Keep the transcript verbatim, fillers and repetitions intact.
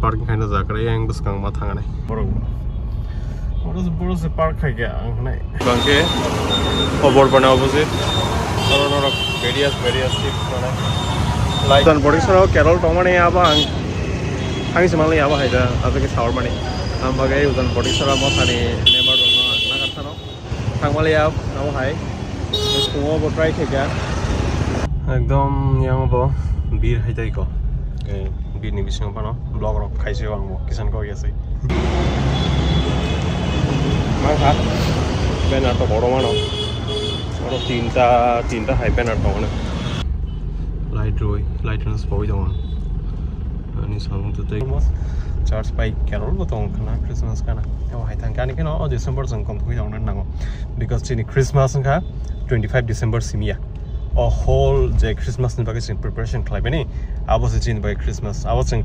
Parking khaina jaga yang bwskang ma thangani. Borok. Borok borok se park khai khe ang hanai. Bangke obor bana opposite. Oro norok various various tip mana. Like tan body soro carol tongmani abo ang. Ang se mali abo haida abege sawar mani. Ang bagai udan body soro mo thani member dong na kar thano. Thangmaliya abo hai. Phungo bo try khaikha. Ekdom yang bo bir hai tei ko. Eh, bir ni bisingo phano vlog rok khaisi ang bo kisan ko yasi. Mangkha. Banner to kotor mano. Oro tinta, tinta hai banner to mano. Light roi, light roi spoi dong. Ani samung to tei. Church bai carol bo tong khana Christmas kana. Tei hai thang kani keno December jang kom phui dong nango. Because chini Christmas wngkha twenty five December simiya. O whole je Christmas ni bagwi chini preparation khlai bini. Abo se chini bagwi Christmas. Abo chini